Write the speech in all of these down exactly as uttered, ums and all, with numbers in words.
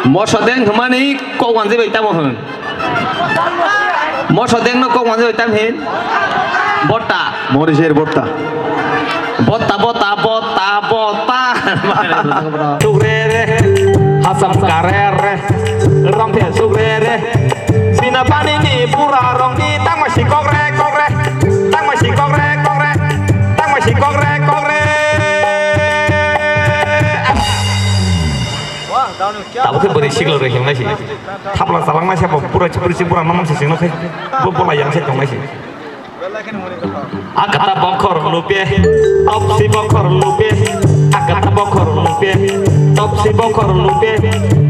Moso deng hwnmani kok wanjwi bai tamo hwn? Moso deng no kok wanjwi bai tam hin? Botta. Morisher botta. Botta, botta, botta, botta. Sugrere, hasam karere, rongphe sugrere. Bina pani ni pura rong ni tangma si kokre, kokre. Tangma si kokre, kokre. Tangma si kokre, kokre. Tabuk khe bwrwi sikla rw himnai si. Thapla chalangma se bo pura chipri chipra mamang se singno khai. Bo bola yang se tongnai si. Akata bokhor lupe, topsi bokhor lupe, akata bokhor lupe, topsi bokhor lupe.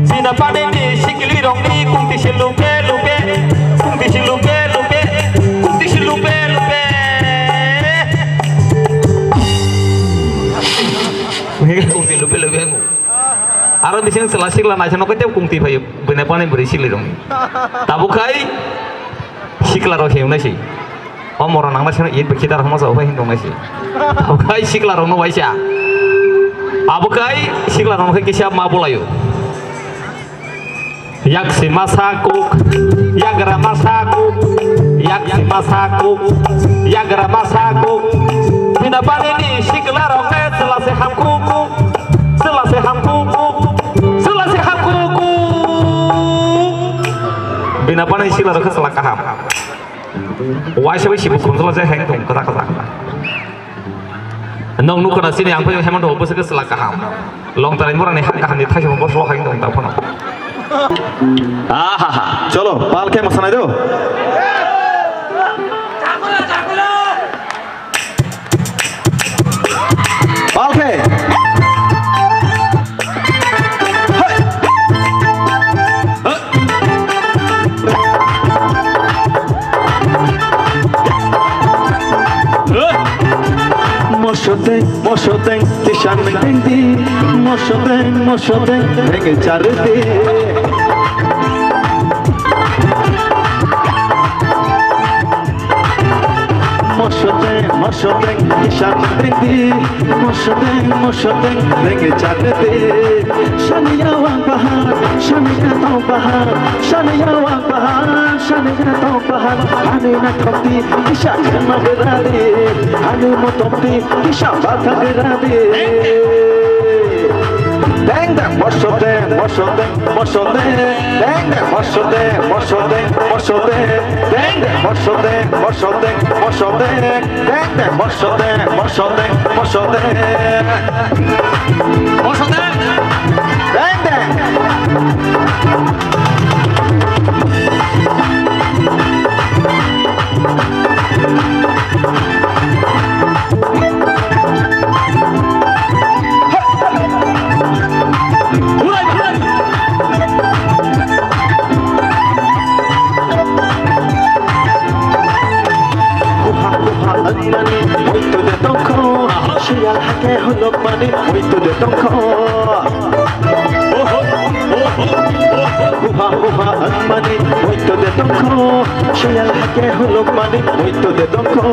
Sina pani ni sikli rong ni kungti si lupe lupe, kungti si lupe lupe, kungti si lupe lupe. Kungti lupe lupe. Aro bising chwla sikla naisano koteb kungti phaio, bwina pani bwrwi sikli rong. Tabuk khai sikla rok himnai si. O moro nangma sino it bikhi dar homa sa upai hin tongnai si. Tabuk khai sikla rok no waisa. Abo khai sikla rok no khai kisa ma bolaio. Yak si masa kuk, yagra masa kuk, yak si masa kuk, yagra masa kuk. Bina pani ni sikla rok ne chwla se ham kuk kuk. Chwla se hamkhuku, chwla se hamkhuku. Bina pani sikla rok chwla kaham. Waisa bai sibu khumjwla je heng tong kata kata. Nong nukha na sini ang pai hemon do bwswk chwla kaham. Long tarai mora ni hang kaham ni thaisimo boslo heng tong ta phano. Ahaha. Cholo, pal khe mosanai do. Pal khe. Mosodeng, mosodeng, tisan dengdi. Mosodeng, mosodeng, rengchar di. Mosodeng, mosodeng, tisan dengdi. Mosodeng, mosodeng, rengchar di. Saniya wang bahar, saniya tong bahar, saniya wang bahar, saniya tong bahar. Ani na thokti, kisa kena berari. Ani mo thokti, kisa bata berari. Deng deng, mosodeng, mosodeng, mosodeng. Deng deng, mosodeng, mosodeng, mosodeng. Deng deng, mosodeng, mosodeng, mosodeng. Deng deng, mosodeng, mosodeng, mosodeng. Mosodeng. Deng deng. Kuha kuha wngmani poito de tongkho, siyal hake holokmani poito de tongkho. Huha huha wngmani poito de tongkho, siyal hake hulukmani poito de tongkho.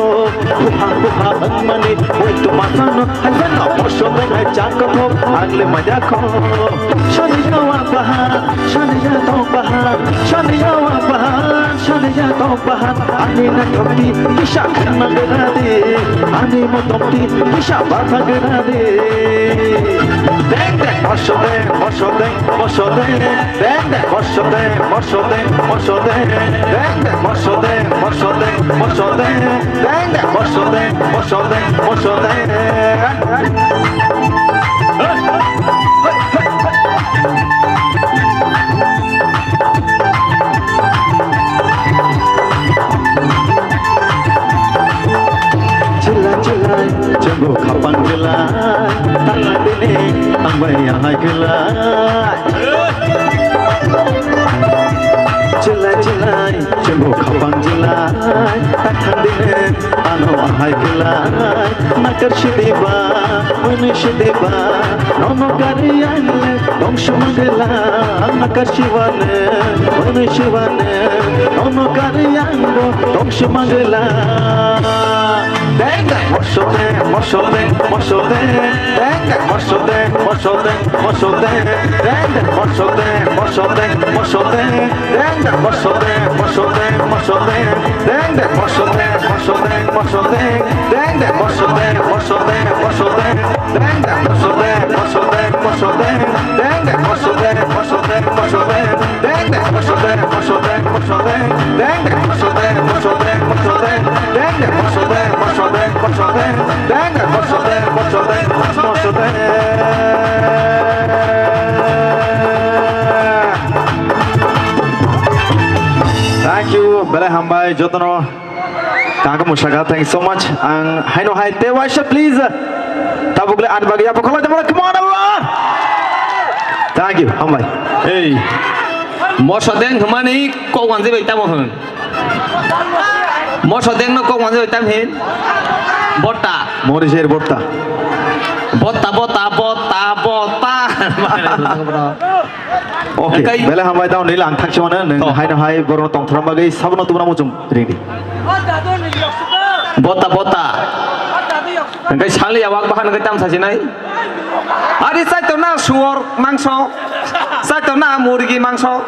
Huha huha wngmani poito masano haibano poso mengai chakotho agle majakho. Saniya wa bahar, saniya to bahar, saniya wa bahar, saniya to bahar. Ani na thokti kisa khana geradi, ani mo thokti kisa batha geradi. Deng deng, moso deng, moso deng, moso deng. Deng deng, moso deng, moso deng, moso deng. Deng deng, moso deng, moso deng, moso deng. Deng deng, moso deng, moso deng, moso deng. Chilai chilai, chongo khapang chilai, tala dini, ang bai ahai chilai. Chilai chilai, chongo khapang chilai, tathang dini, ano ahai chilai. Nakar sidiba, mani sidiba, nono gari ang, tong sumang chilai. Nakar siwane, mani siwane, nono gari ang, tong sumang chilai. Deng deng, moso deng, moso deng, moso deng. Deng deng, moso deng, moso deng, moso deng. Deng deng, moso deng, moso Thank you, belai hambai jotono. Kaka musaka, thank you so much. Ang haino hai te waisa please. Tabuk le an bagi apa kalau teman come on Allah. Thank you, hambai. Hey. Moso deng hmani kok wanji bai tamo hwn. Moso deng no kok wanji bai tam hin. Bota. Mori ser bota. Bota, bota, bota, bota. Okay, okay. Belai hambai tamo nila ang thakchi mano nung. Oh. Haino hai borok tongthram bagwi sabono tubuna muchung ringdi. Bota, bota. Engkai sali awak bahan ke tam sasinai. Ari saitor na suor mangso. Saitor na murgi mangso.